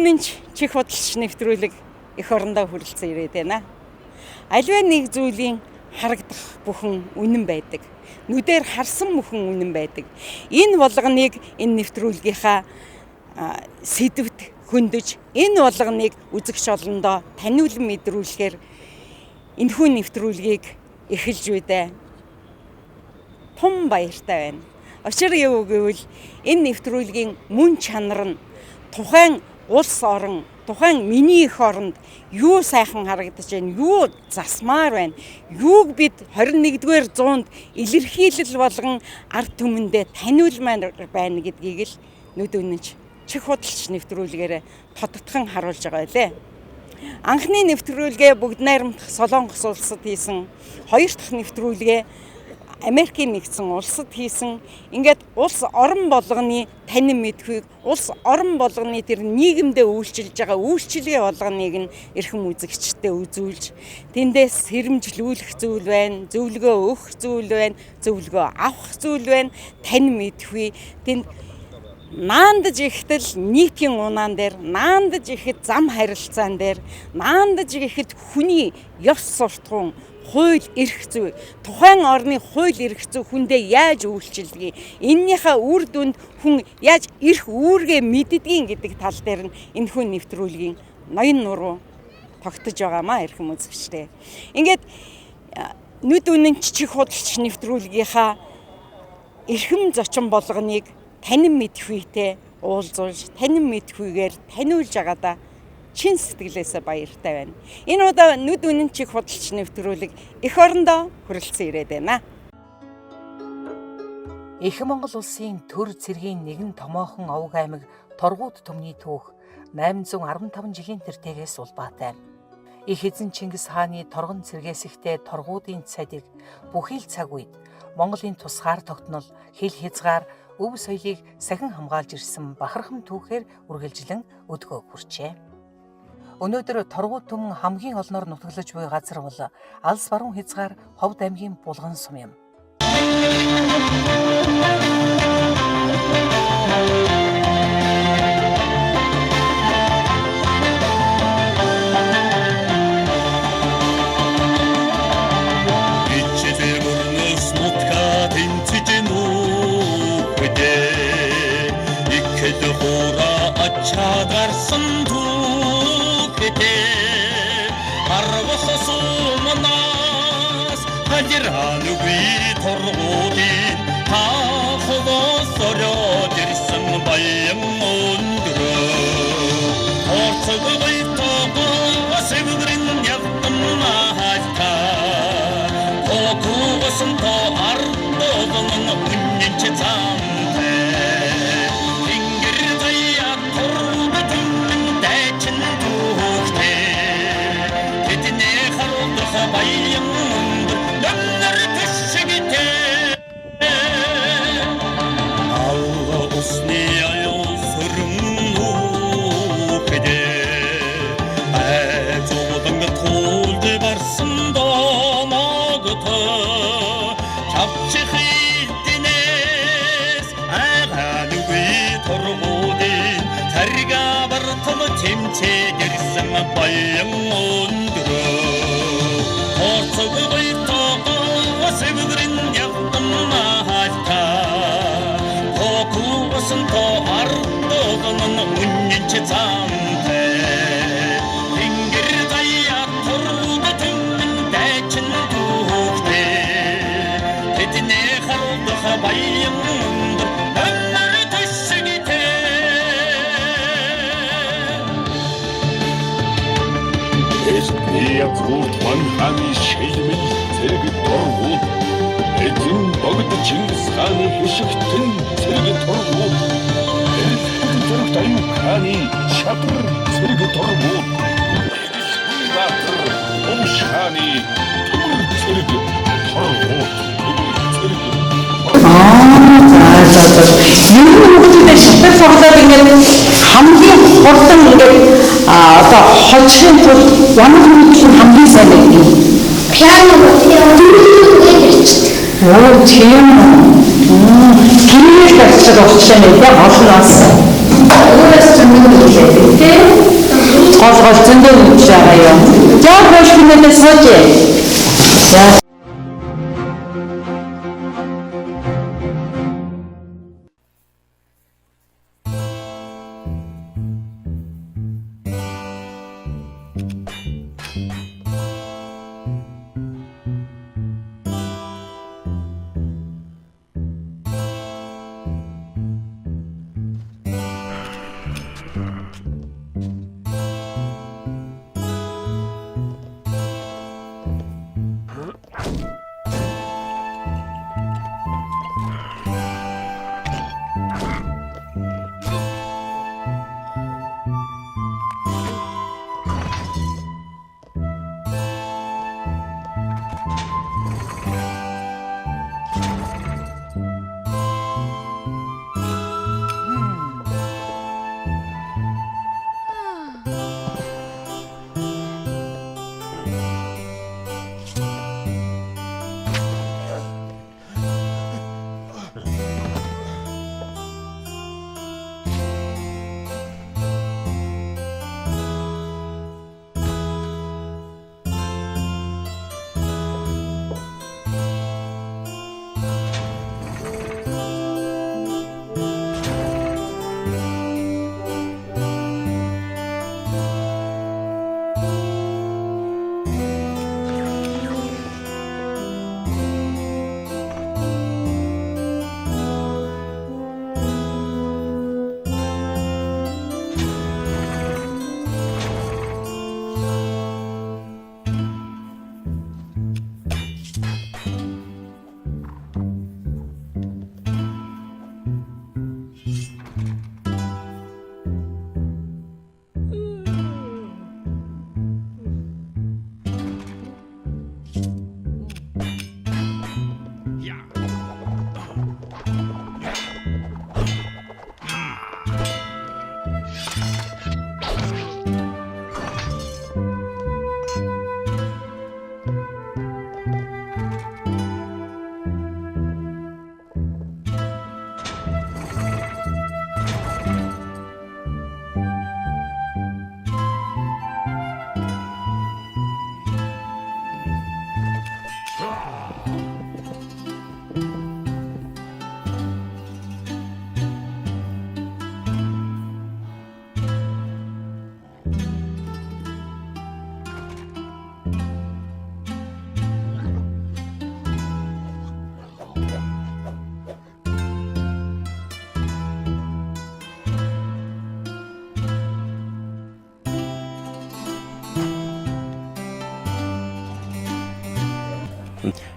үнэнч чих худалч нэвтрүүлэг эх орондоо хүрэлцэн ирээд байна. Аливаа нэг зүйлийн харагдах бүхэн үнэн байдаг. Нүдээр харсан бүхэн үнэн байдаг. Энэ болгоныг энэ нэвтрүүлгийнхаа сэдвт хөндөж, энэ болгоныг үзэгч олондоо таниулан мэдрүүлэхээр энэхүү нэвтрүүлгийг эхэлж үйдэ. Тум баяртай байна. Учир юу гэвэл энэ нэвтрүүлгийн мөн чанар нь тухайн улс орон, тухайн миний эх оронд юу сайхан харагдаж байна, юу засмаар байна, юуг бид 21-р зуунд илэрхийлэл болгон ард түмэндээ таниулмаар байна гэдгийг л нүд үнэнч чих худалч нэвтрүүлгээрээ тодтогхон харуулж байгаа байлээ. Анхны нэвтрүүлгээ бүгд найрамдах Солонгос улсад хийсэн, хоёр дахь нэвтрүүлгээ Америкийн нэгдсэн улсад хийсэн. Ингээд улс орон болгоны танин мэдхүйг, улс орон болгоны тэр нийгэмдээ үйлчилж байгаа үйлчилгээ болгоныг нь эрхэм үзэгчдэд үзүүлж, тэндээс сэрэмжлүүлэх зүйл байна, зөвлөгөө өгөх зүйл байна, зөвлөгөө авах зүйл байна, танин мэдхүй. Тэнд наандаж ихтэл нийтийн унаан дээр, наандаж ихэд зам харилцаан дээр, наандаж ихэд хүний ёс суртахуун, хууль эрх зүй, тухайн орны хууль эрх зүй хүндээ яаж үйлчилдгийг, эннийхээ үр дүнд хүн яаж эрх үүргээ мэддгийг гэдэг тал дээр нь энэхүү нэвтрүүлгийн ноён нуруу тогтож байгаамаа эрхэм үзэгчдээ. Ингээд нүд үнэнч чих худалч нэвтрүүлгийнхаа эрхэм зочин болгоныг танин мэдхүйтэй уулзуулж, танин мэдхүйгээр таниулж байгаадаа чин сэтгэлээсээ баяртай байна. Энэ удаа нүд үнэн чих худалч нэвтрүүлэг эх орондоо хүрэлцэн ирээд байна. Их Монгол улсын төр цэргийн нэгэн томоохон овог аймаг Торгууд түмний түүх 815 жилийн тэртээгээс улбаатай. Их эзэн Чингис хааны торгон цэргээс ихтэй торгуудын цадиг бүхий л цаг үед Монголын тусгаар тогтнол, хил хязгаар, өв соёлыг сахин хамгаалж ирсэн бахархан түүхээр үргэлжлэн өдгөө хүрчээ. Өнөөдөр Торгууд түмэн хамгийн олноор нутаглаж буй газар бол алс баруун хязгаар Ховд аймгийн Булган сум юм. Чагарсан түүхтэй харвах сумнаас хажираангүй торгуудын таахвос ороод ирсэн баян өндрөө орцогтой тоогоо сэвгэрэн явтан хаалта токугосон то ардогон үннч цамтай баян өндөр өндөр төшгтэй алла усны аюул сөрөн нүхэдэ айцуудан туулж барсан домогтой чавчих эднээс агаангүй торгуудын царга бартал чимчээ гэрсэн баян өндрөө орцогтой тоогоо сэвгэрэн явтан хаалта токугосон то ардогон үннч цамтай тэнгэр заяа торгууд түмэн дайчин түүхтэй тэдний харуулдах баян өндөр өндөр төшгтэй. Элдний язгуурт Ман хааны шилмэл цэрэг торгууд, эзэн богд Чингис хааны хишигтэн цэрэг торгууд, эрэлхэг зэрэгт Аюу хааны шадар цэрэг торгууд, Баатар Умш хааны төмөр цэрэг торгууд, төмөр цэрэг. За за за. Ер нь хүмүүстэй шатар цуглаад ингээд хамгийн хурдан ингээд одоо хожихын тулд ямар үйлдэл нь хамгийн сайн байдаг юм? Пиано дөрөв ярьчихдаг. Оо, тийм үү. Гэрэл барьцдаг болчихлоо нэ гол нь бас. Өөрөөс зөндөө нүдэл байдаг тий. Гол гол зөндөө нүдэл байгаа юм. За хойш хүнээдээ сууж. За.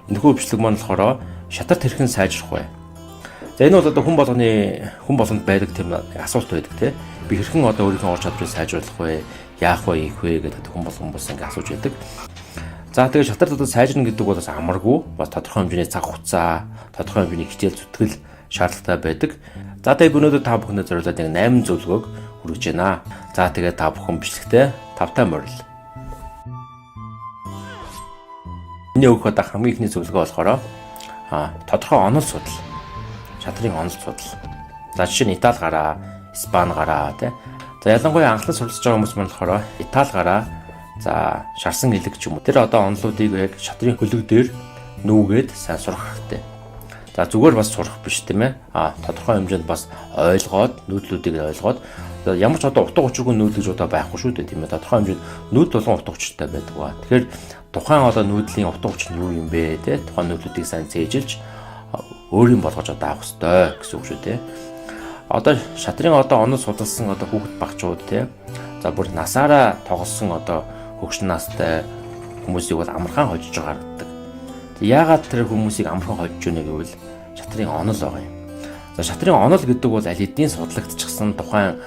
Энэхүү бичлэг маань болохоор шатарт хэрхэн сайжрах вэ? За энэ бол одоо хүн болгоны хүн болгонд байдаг тийм асуулт байдаг тий. Би хэрхэн одоо өөрийнхөө ур чадварыг сайжруулах вэ? Яах вэ, ийх вэ гэдэг хүн болгон бас ингэ асууж байдаг. За тэгээ шатарт одоо сайжрна гэдэг бол бас амаргүй. Бас тодорхой хэмжээний цаг хугацаа, тодорхой хэмжээний хичээл зүтгэл шаардлагатай байдаг. За тэгээ өнөөдөр та бүхэндээ зориулаад яг 8 зөвлөгөөг хүргэж байна. За тэгээ та бүхэн бичлэгтээ тавтай морил. Миний өгөх одоо хамгийн ихний зөвлөгөө болохоор тодорхой онол судал. Шатрын онол судал. За жишээ нь Итали гараа, Испани гараа тий. За ялангуяа анхлан суралцж байгаа хүмүүс маань болохоор Итали гараа, за шарсан элэг ч юм уу. Тэр одоо онолуудыг яг шатрын хөлөг дээр нүүгээд сайн сурах хэрэгтэй. За зүгээр бас сурах биш тийм ээ. Тодорхой хэмжээнд бас ойлгоод, нүүдлүүдийг ойлгоод ямар ч одоо утга учиргүй нүүдэл гэж одоо байхгүй шүү дээ тийм ээ. Тодорхой хэмжээнд нүүдэл болгон утга учиртай байдаг ба. Тэгэхээр тухайн одоо нүүдлийн утга учир нь юу юм бэ те? Тухайн нүүдлүүдийг сайн цээжилж өөрийн болгож одоо авах ёстой гэсэн үг шүү дээ. Одоо шатрын одоо онол судалсан одоо хүүхэд багчууд те. За бүр насаараа тоглосон одоо хөгшин настай хүмүүсийг бол амархан хожиж байгаа харагддаг. Яагаад тэр хүмүүсийг амархан хожиж өгнө гэвэл шатрын онол байгаа юм. За шатрын онол гэдэг бол аль хэдийн судлагдчихсан тухайн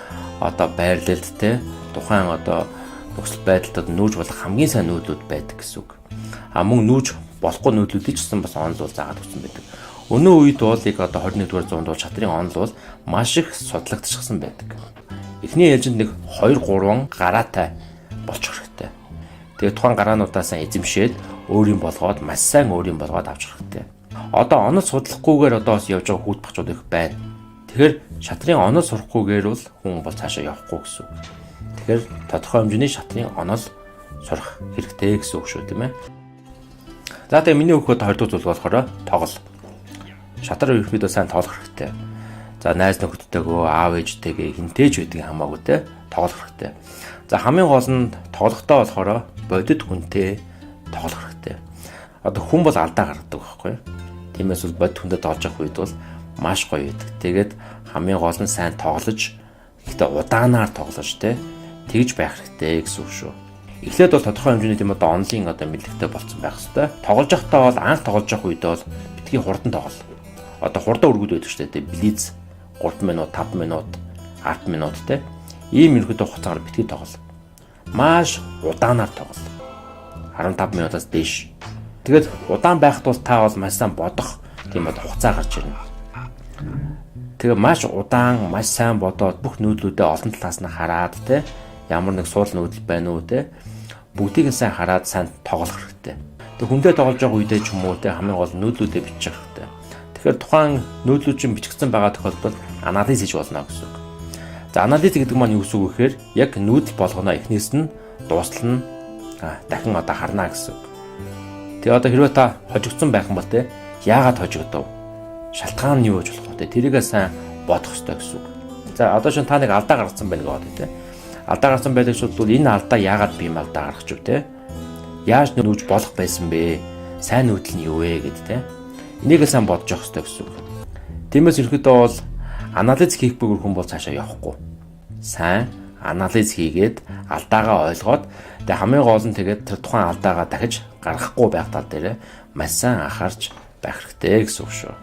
одоо байрлалд те тухайн одоо нөхцөл байдалд одоо нүүж болох хамгийн сайн нүүдлүүд байдаг гэсэн үг. А мөн нүүж болохгүй нүүдлүүдийг ч гэсэн бас онол бол заагаад өгсөн байдаг. Өнөө үед бол яг одоо 21-р зуунд бол шатрын онол бол маш их судлагдчихсан байдаг. Эхний ээлжинд нэг 2 3 гараатай болчих хэрэгтэй. Тэгээд тухайн гараануудаа сайн эзэмшээд өөрийн болгоод маш сайн өөрийн болгоод авчих хэрэгтэй. Одоо онол судлахгүйгээр одоо бас явж байгаа хүүхд багчууд их байна. Тэгэхээр шатрын онол сурахгүйгээр бол хүн бол цаашаа явахгүй гэсэн үг. Тэгэхээр тодорхой хэмжээний шатрын онол сурах хэрэгтэй гэсэн үг шүү, тийм ээ. За тэгээ миний өгөхөд 20 дахь зүйл болохоор тоглол. Шатар ерөнхийдөө сайн тоглох хэрэгтэй. За найз нөхдөдтэйгөө, аав ээжтэйгээ хинтэй ч байдгийг хамаагүй те тоглох хэрэгтэй. За хамгийн гол нь тоглохдоо болохоор бодит хүнтэй тоглох хэрэгтэй. Одоо хүн бол алдаа гаргадаг байхгүй юу? Тиймээс бол бодит хүнтэй тоглож явах үед бол маш гоё байдаг. Тэгээд хамгийн гол нь сайн тоглож, гэхдээ удаанаар тоглож те тэгж байх хэрэгтэй гэсэн үг шүү. Эхлээд бол тодорхой хэмжээний тийм одоо онлын одоо мэдлэгтэй болцсон байх хэрэгтэй. Тоглож явахдаа бол анх тоглож явах үед бол битгий хурдан тоглол. Одоо хурдан өргөд байдаг шүү дээ. Блиц 3 минут, 5 минут, 10 минут те. Ийм ерөнхийдөө хугацаагаар битгий тоглол. Маш удаанаар тоглол. 15 минутаас дээш. Тэгээд удаан байхад бол та бол маш сайн бодох тийм одоо хугацаа гарч ирнэ. Тэгээ маш удаан, маш сайн бодоод бүх нүүдлүүдээ олон талаас нь хараад те ямар нэг суул нүүдэл байна уу те бүгдийг нь сайн хараад сайн тоглох хэрэгтэй. Тэг хүндээ тоглож байгаа үедээ ч юм уу те хамгийн гол нүүдлүүдээ бичих хэрэгтэй. Тэгэхээр тухайн нүүдлүүд чинь бичигдсэн байгаа тохиолдолд анализ хийж болно гэсэн үг. За анализ гэдэг маань юу гэсэн үг вэ гэхээр яг нүүдэл болгоно эхнээс нь дуустал нь дахин одоо харна гэсэн үг. Тэгээ одоо хэрвээ та хожигдсон байх юм бол те яагаад хожигдов? Шалтгаан нь юу гэж болох вэ? Тэрийгээ сайн бодох хэрэгтэй гэсэн үг. За одоо шин та нэг алдаа гаргацсан байна гэж бодъё те. Алдаа гарсан байлаа гэж бол энэ алдаа яагаад би юм алдаа гаргах вэ те? Яаж нүүж болох байсан бэ? Сайн нүүдэл нь юу вэ гэд те. Энийг л сайн бодож явах хэрэгтэй гэсэн үг. Тиймээс ерөнхийдөө бол анализ хийхгүй хүн бол цаашаа явахгүй. Сайн анализ хийгээд алдаагаа ойлгоод тэгээ хамгийн гол нь тэгээд тэр тухайн алдаагаа дахиж гаргахгүй байх тал дээр маш сайн анхаарч байх хэрэгтэй гэсэн үг шүү.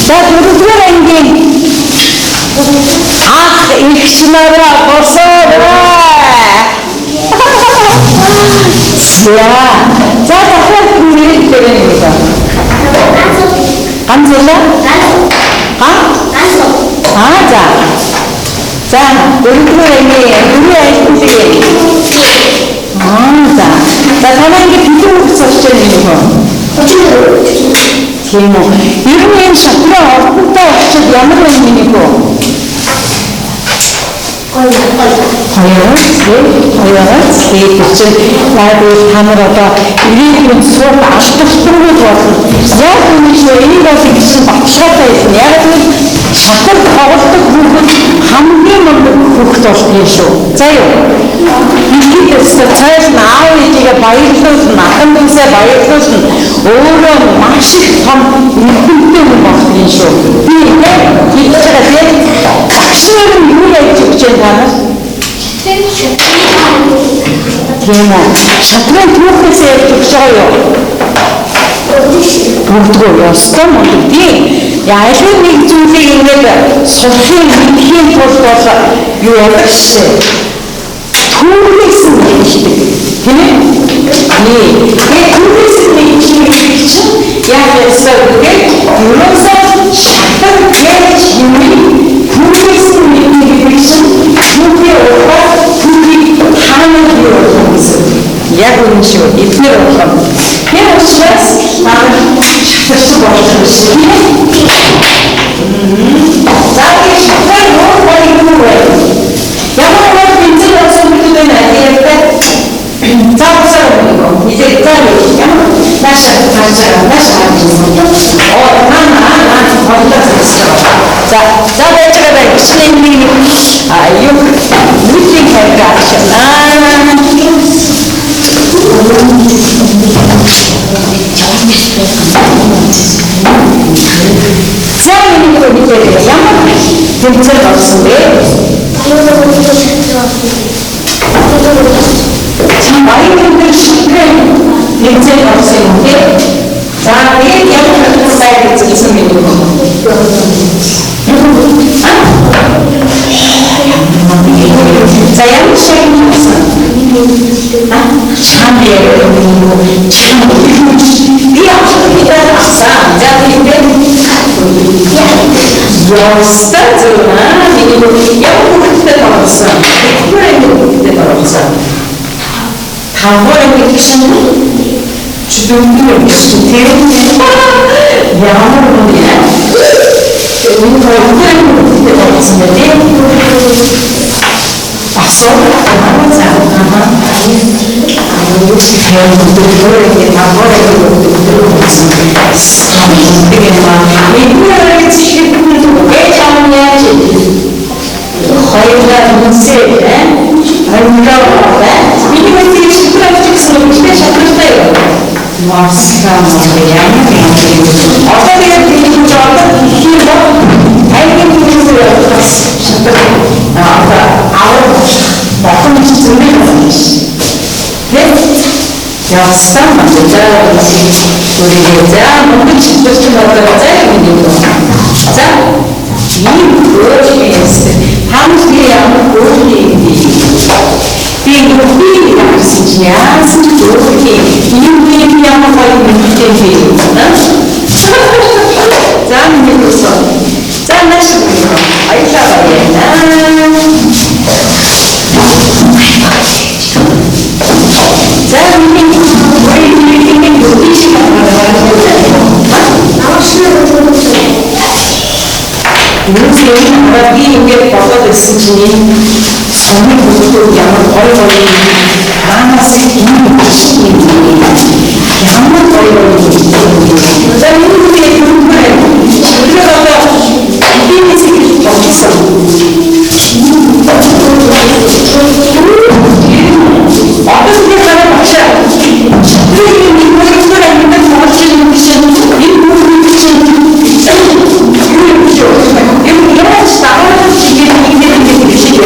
За дөрөвдүгээр ангийн ах эгч нараа босоорой. За дахиад нэр дээр нэг. Ганц үлээ? Ганц. Аа за. За дөрөвдүгээр ангийн дөрвөн айлтгуулыг. Аа за. За танай ингэ хэдэн хүүхэд сурч байгаа юм бэ? 34. Тийм үү. Ер нь энэ шатрын ордонтой очиж ямар юм нэг үү? Гоё гоё. Хоёроо тэгээд чинь яг та нар одоо ирээдүйн сурах алдартай болно. Яг үнэ шүү. Энийг бол их баталгаатай юм. Яг л шатар тоглодог хүүхэд хамгийн мундаг хүүхэд болдог юм шүү. За юу? Дэлхийд өссөн цааш нь аав ээжигээ баярлуулна, ахан дүүсээ баярлуулна. Өөрөө маш их том эрдэмтэн хүн болдог юм шүү. Би хэлж байгаа тийм багш нар нь юу яаж өгч байна та нар? Тийм үү. Шатрын түүхээс ярьж өгч байгаа юу? Бүгдгөө ёстой мундаг тийм. Аливаа нэг зүйлийг ингээд сурахын мэдэхийн тулд бол юу яадаг шээ. Түүхээс нь хэлдэг. Тийм ээ? Тэгээд түүхээс нь хэлдэг чинь яг ёстой гэдэг ерөөсөө шатар гэж юм түүхээс нь мэднэ гэдэг чинь түүхийн ухаан түүхийг хаана юу болох гэсэн. Яг үнэн шүү. Эднэр болох. Тэр учраас манай шатарч болох юм шиг тийм ээ. За тэгээд шатрын өөр гоё юм уу вэ? Ямар нэг бензин болсон гэдэг нь алиартай. За усаа өгнө. Нийлээ за ямар наша наша наша. Оо наа наа хойлоо зогсоо. За за байж байгаа байх. Шинэ нэг а юу нүдний хэрэг авчихна. За миний хэлээ ямар тэмцээн болсон бэ? Чи баян дээр шитрэн тэмцээн болсон юм тий? За тэгээд ямар сайн эзэлсэн бэ? За ямар шиг болсон? Чам юм чам би авчихсан авсан. За тэгээд ёстой зүйл аа миний ямар хүүхэдтэй болсон. Тэгвэл хүүхэдтэй болсон. Тавгуурын гэдэг чинь чүдүнгүй гэсэн тийм ямар юм бэ? Энэ тавгуурын хүүхэдтэй болсон байх тийм. Асуу за аа юу шиг юм тавгуурын хүүхэдтэй болсон. Тэгээ маа энэ чихэг гэж амнаач хоёулаа үнсээ хоёулаа миний мэдээ шатрах гэсэн үг тийм шатрахтай юу? Марсаа ямар юм. Одоо тэгээд тийм жоо хийх бол аягийн зүйлээ бас шатрах одоо авах боломж зэмээ байна ш. Тэ? Явсан мандаа өөрийгөө за мөнгө чиглэж одоо за юм юм. За ийм өөрхөөс хамгийн ямар өөрхөө юм бэ? Би нүхийг авсан чинь яасан ч өөрхөө ийм ийм ямар гоё юм бэ? За миний төсөө. За нааш аялаа баяна. За миний өөрийн нүхийг шиг Үүнээс би ингээд бодоод ирсэн чинь энэ сумын бүлгүүд ямар гоё гоё маанаас юм юм ямар гоё гоё юм. За энэ үнийг юугаар шидрэг одоо биенээс бодсон. Одоо би хараа багшаа. Шидрэг нэг мөрөөр амьдаг болж юм чинь энэ бүлгийг чинь юм яаж таван чигээр нэг нэг нэг шиг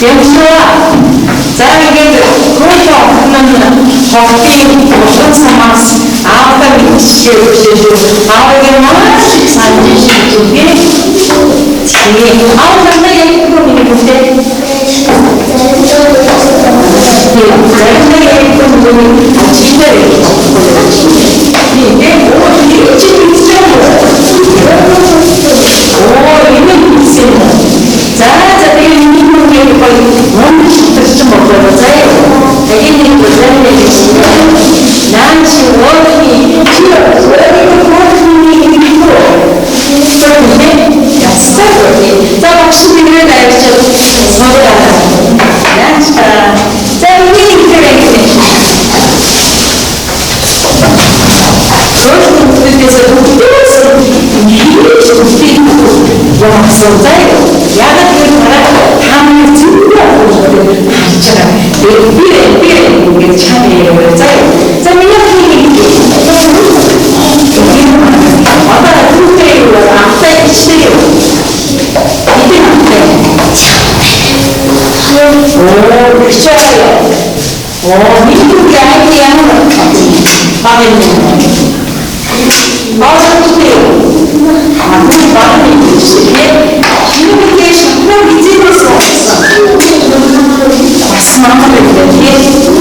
Ямшаа. За ингээд хөрөх охин нь хотын улаан самаас аавдаа мэдчихээ өгчээ шүү. Аавыг маш их санаж шийдвэ. Тийм. Аав намайг яг миний бүлээ. Тийм. Заримдаа яг миний ажиглаар явж байгаа. Тийм. Оо энэ чи мэдчихэж байгаа. Оо энэ мэдсэн. За за тэгээ миний хүүгээ гоё мөн шатарсан бодлоо заяа. Тэгээ нэг үзэнэ гэж. Наа чи өөрийн чи өөрийн хүүхний хэлбэр. Тэгээд ястай. За багш бидний дайрч сургаа. Яаж та за миний хэлбэр ингэ. Өөрөөр бүгдээс хийж бүгдийг явсан заяа. Яг тэр дараа та нар зүйн харж байгаа. Тэгээд би ингээд чам яриа заяа. За миний нэг одоо түүхээ юу ахтай ичтэй юу? Эдэн ахтай. Оо, хичээл. Оо, миний түүхээ аяг ямар баг юм. Баастай. Аа, баг юм шиг. Шинэтэй шатнаа хизээс болсон. Бас намайг тийм.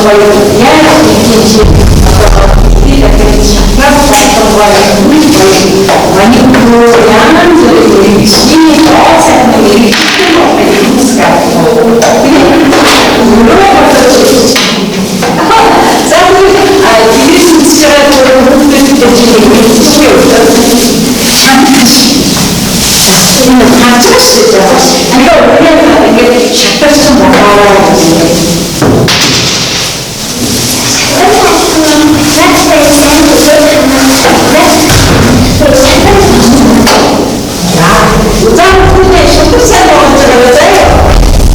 Гоё яг тийм чи одоо би шатрах болгоо маникюр янз бүрийн мэргэжлийн доо сайхан мэргэжлийн За тэгээс үзэж байгаа хүмүүстээ чи энэ харж байгаа шүү дээ. Тэгээ өөрөө ингээд шатарсан болоо гэж. За хүүхдээ шатарсан болж байгаа заа.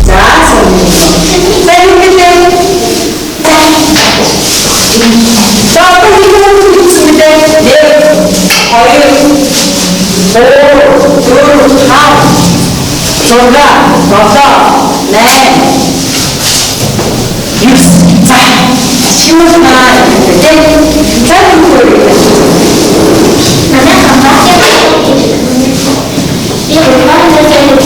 За сайн. За ингээд за одоо хэдэн үзсэн мэдээ 1 2 3 4 5 6 7 8 9. За шимнаа гэдэг. За нүгөө. Манай хамгаалсан би өөрөө юм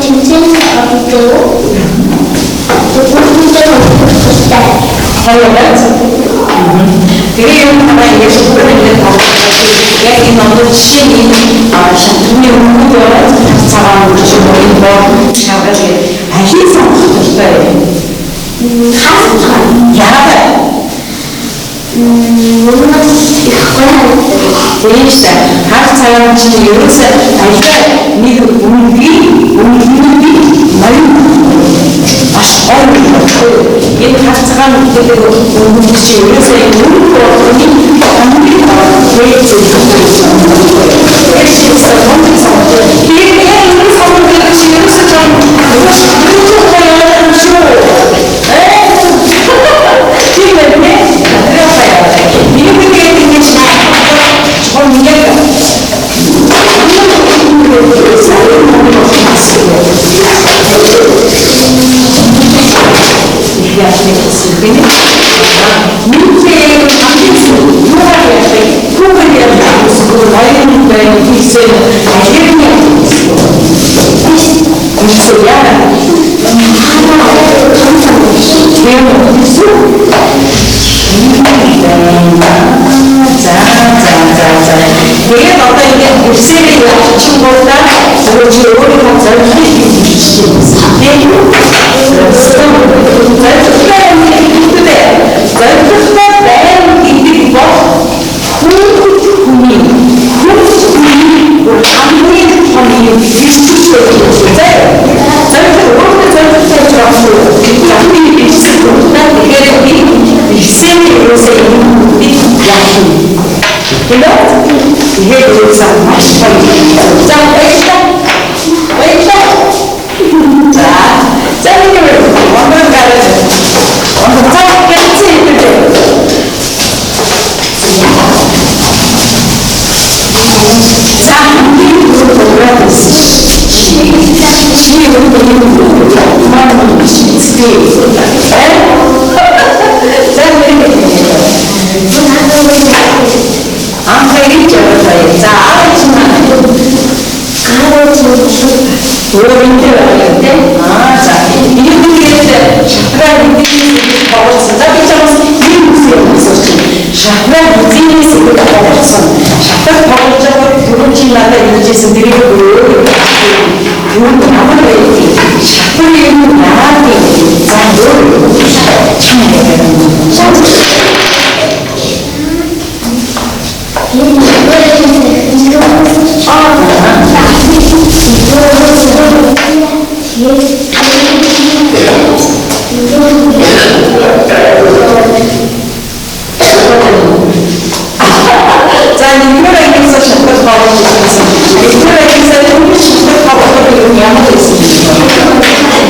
тэнцэн авдаг. Хоёроо. Тэгээ юм манай ингэж бүр ингэ тоглох. Яг энэ одоо жишээ нь энэ шатрын өмнөд байгаа цагаан өнгө ч юм уу энэ боо шаргал гэх алийг сонгох хэрэгтэй юм. Хар цагаан. Яагаад? Өмнөөс их гоё харагддаг. Тийм шүү. Хар цагаан чинь ерөөсөө альва нэг өнгийн өнгөний ноён маш гоё. Энэ хар цагаан гэдэг өнгө чинь ерөөсөө энэ өнгө болгоны хамгийн гоё зүйл юм. Тэгээд яг энэ сонгох гэдэг чинь ерөөсөө жам ерөөсөө гоё юм шүү. Тийм ээ. Тэр гоё. Миний ингэж чон яг За. Тэгээд одоо ингээд гэрсээрээ явчихгуудаа зөвхөн чи өөрийнхөө зорилгыг хийчих юм. Тийм үү? Зорилготой гэдэг зорилготой байна гэдэг бол хүүхэд хүний хамгийн том юм хэрэгцээ юм. Зорилго өөрийнхөө зорилготой гэж байна. Бидний бичсэн тэгэхээр би бирсээр ерөөсөө энэ бүгдийг яах юм? Тэгээд тэгээд ерөөсөө маш гоё. За баярлалаа. Баярлалаа. За за нэг ондор гараад ондор за гэсэн юм дээ. За би чи өөрөө чи За нэг анхаарч яваа. За аав чинь Гараа чинь өөрөө энэ байна тийм. Аа за энэ тэгээд шатраа хэдийээс тоглосон. За би чамаас ийм үсэг асууж чинь. Шатраа хэдийээс тоглосон. Шатар тоглож байгаа түрүүн чи надад хэлжсэн тэрийг өөрөө юу ямар байдгийг шатар юм яадаг за өөрөө чам гэдэг. За нэгдүгээр ангиас шатар тоглож ирсэн. Нэгдүгээр ангиас дөрөв шатар тоглох юм ямар байсан бэ?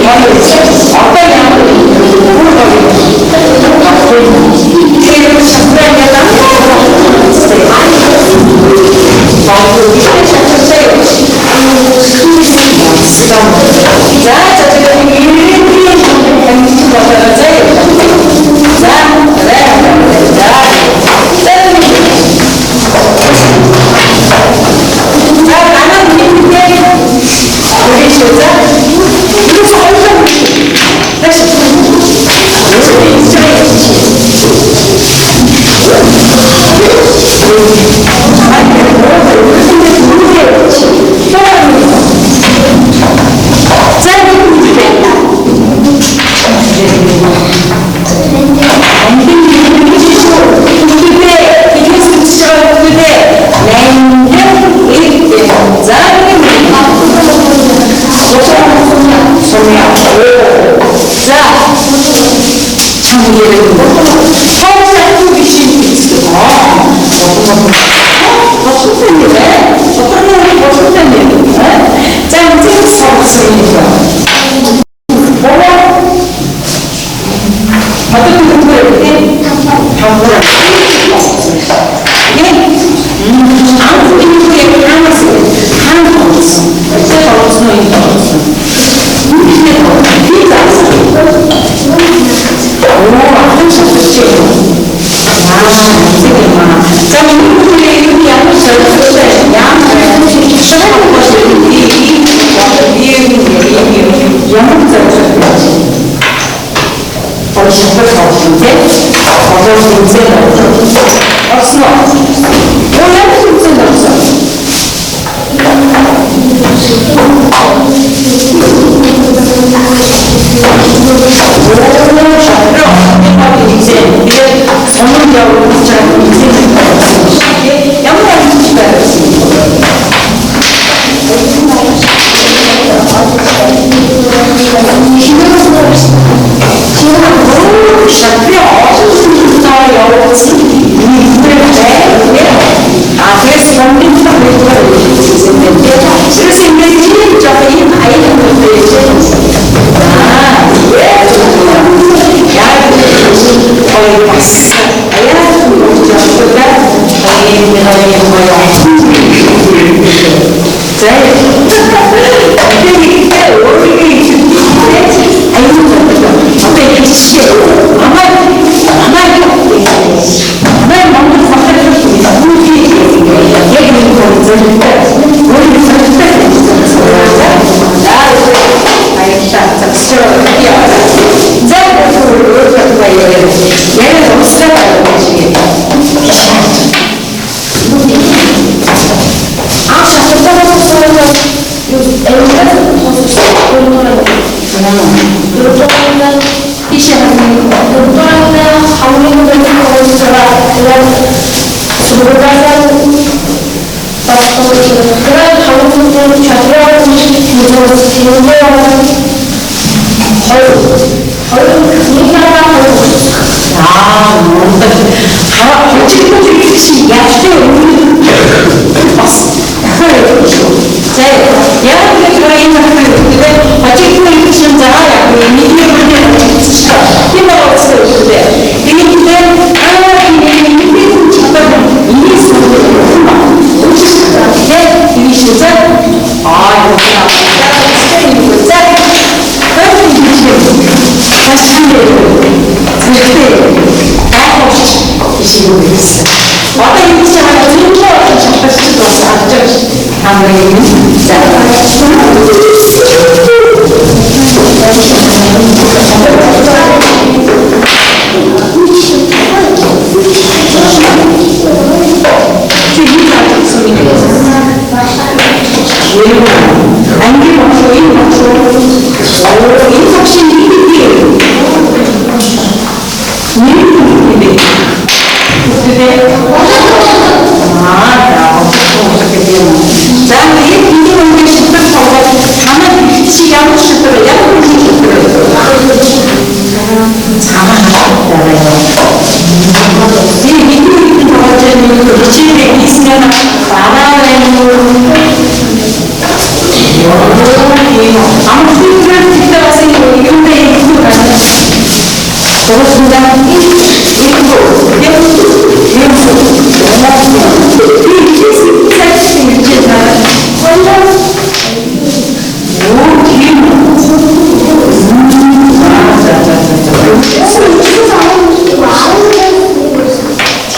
Ямар байсан? Одоо ямар бүр гоё. Тэгэхээр шатраа ингээд За за тэгээд ирээдүйн амьд болоо заа. За за за. За манай нийтдээ хүрээш за.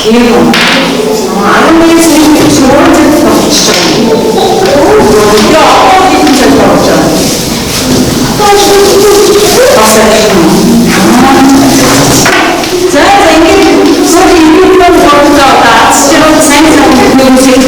Ерөөсөө хоёулаа тааш. Бас За за ингээд сүүлийн иргэдийн бодлоо одоо аз жаргал сайн сайн хүмүүсийг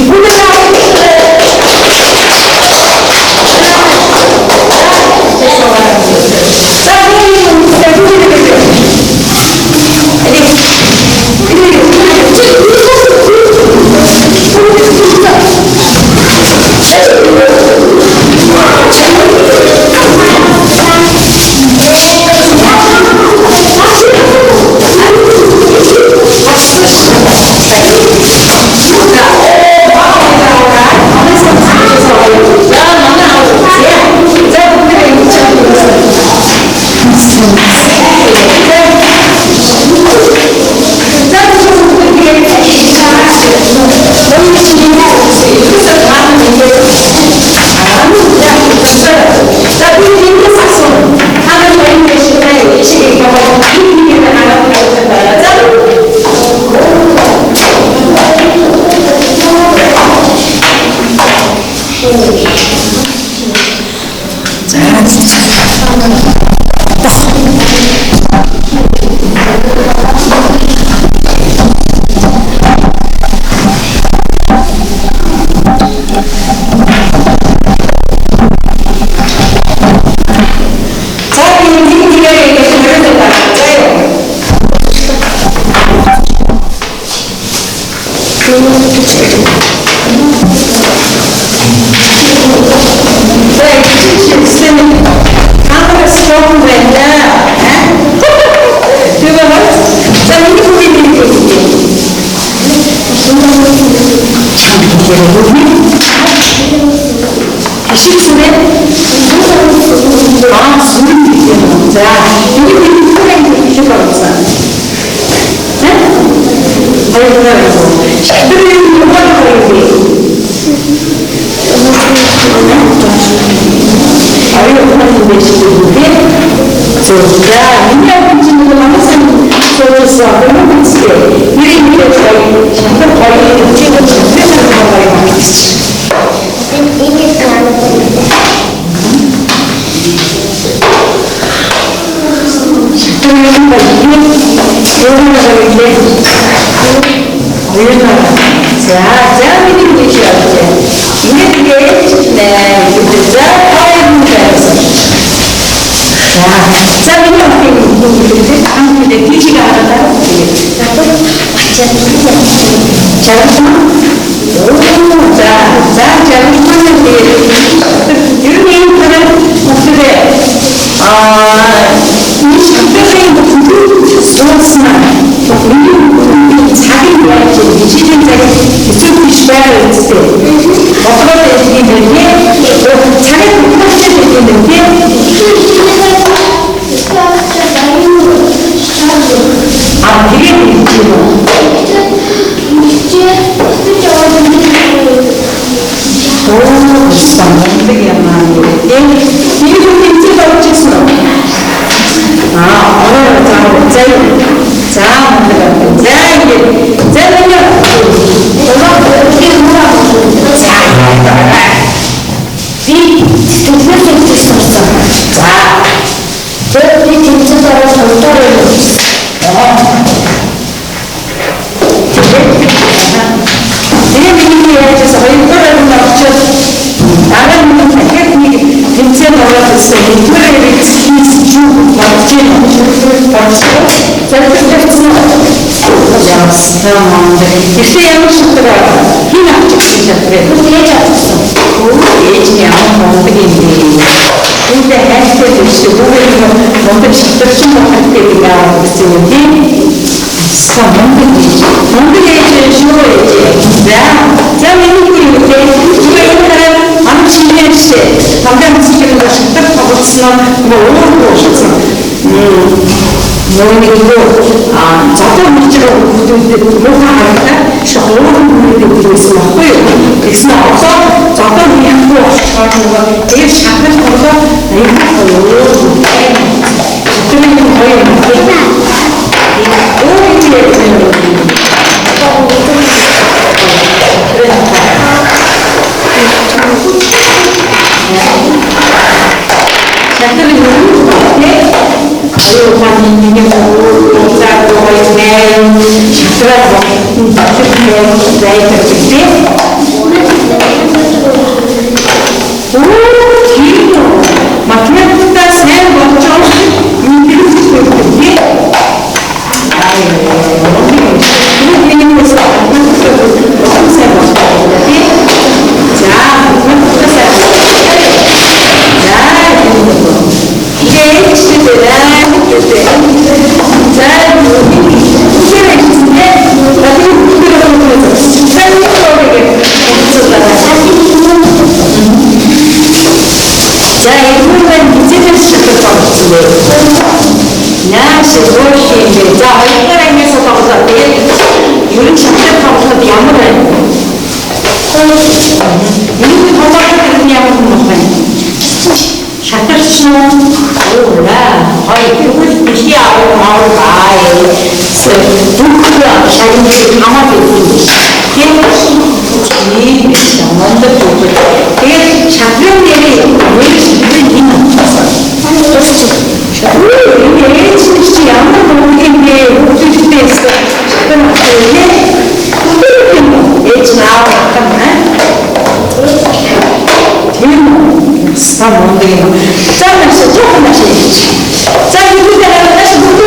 Шатар юу вэ? Оюун ухааны нэг дуудлаа гоё нэ шатраа бодлоо байдаг тийм. Оо тийм үү. Математикаа сайн болж байгаа шиг инглиш хэлдэг тийм. Аа. Энэ нэг сайн болж байгаа тийм. За, математикаа сайн. За, За, энэ маань хизээлээс шатар тоглосон бэ. Нааш өөр юм бэ. За, хоёрдугаар ангиас тоглоо. Тэгээд ер нь шатар тоглоход ямар байна? Миний тоглоход ер нь ямар юм бэ? Шатарч нь уура хоёр тэгвэл дэлхийн авар маар бай. Бүх шагнал хамаад ирсэн юм биш. Тийм тийм мундаг хүүхэд. Тэгээд шатрын нэрээ нэр шатрын энэ утгасан. Энэ ээж нь чи ямар мундаг юм бэ? Хүүхдүүдтэй шатрын нэ. Ээж нь аав ахын аа. Тийм ста мундаг юм. За маш жоохон маш их. За хэдүүлээ маш бүгд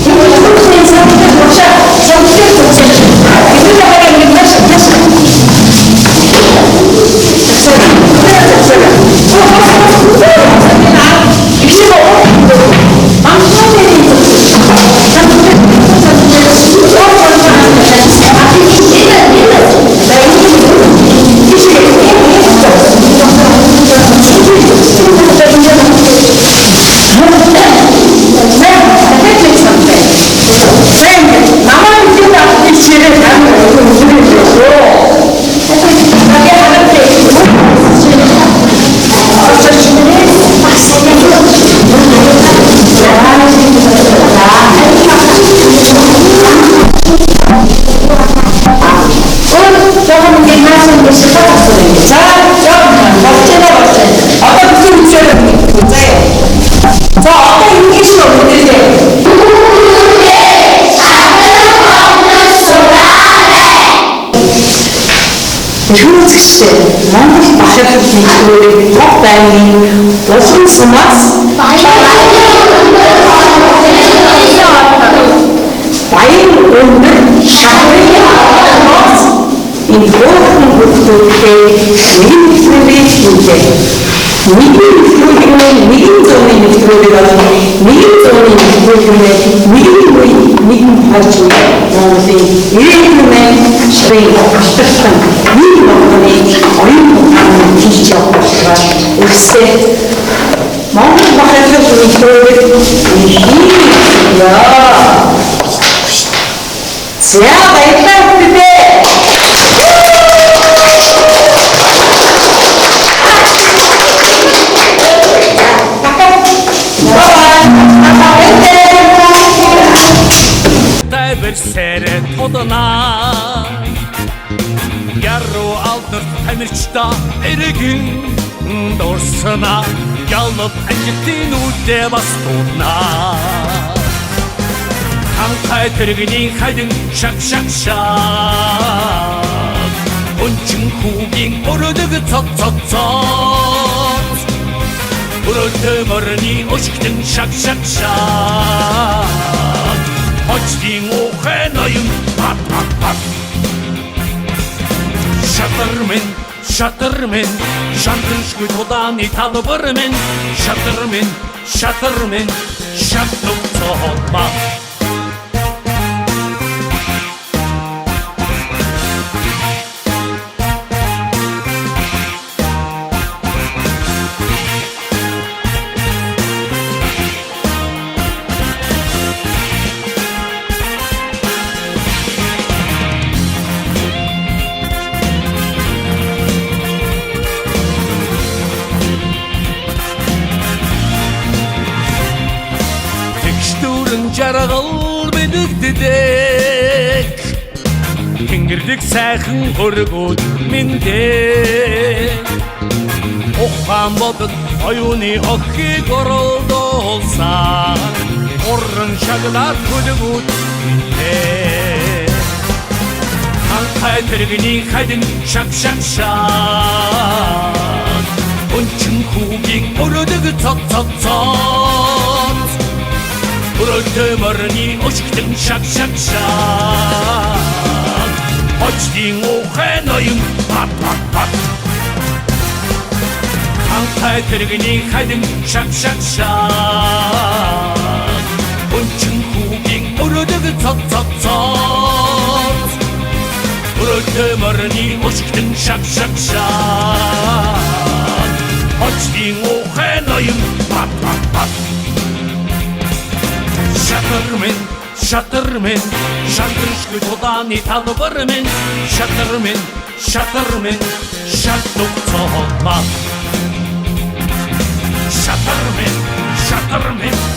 бүгд самбар тушаа самбар тушаа. Хэдүүлээ хараа ингэ маш маш. За одоо ингэж шүү мэдээлээ. Тэрхүү Монгол бахархал нэгтгэрээр тог байнгын булган сумаас баян өндөр шатрын аваад энэ хөөрхөн хүүхдүүдтэй нэгэн нэвтрүүлгийг хийлээ. Нэгэн нэвтрүүлэг нь нэгэн зууны нэвтрүүлэг бол нэгэн зууны нэвтрүүлэг нь нэгэн үе нэгэн хойч үе Монголын 98 ширээ алтарсан нэг болгоны оюун ухааны хэлж явах болохоор өрсөө Монгол бахархал нэвтрүүлэг хийе. За баярлалаа хүүхдүүдээ. Тайвэрсэрэ тудна Яруу алдарт тамирчдаа эргэн дурсана Ялнад анжилтын үлдээ бас тудна Ханхай тэрэгний хадин шаг шаг шаг Өнчин хүүгийн өрөдөг цоц цоц цоц Өрөөдөө морины өшигтэн шаг шаг шаг Очдын ухай ноён пат пат пат Шатар минь, шатар минь, шантаршгүй тулааны талбар минь Шатар минь, шатар минь, шатав цоолмаа Тэгшдүүрэн жаргал бэлэгддэг Тэнгэрдэг сайхан хөргүүд минь дээ Ухаан бодол оюуны охийг оролдуулсан уран шагнаад хүлгүүд хинтээ. Ханхай тэрэгний хадин шаг шаг шаг. Өнчин хүүгийн өрөдөг цоц цоц цоц. Өрөөтэй морины өшигтэн шаг шаг шаг. Очдын ухаан ноён пат пат пат. Ханхай тэрэгний хадин шаг шаг шаг. Өнчин хүүгийн өрөдөг цоц цоц цоц. Өрөөтэй морины өшигтэн шаг шаг шаг. Очдын ухаан ноён пат пат пат. Шатар минь, шатар минь, шатаршгүй тулааны талбар минь, шатар минь, шатар минь, шатуг цоомаа. Шатар минь, шатар минь.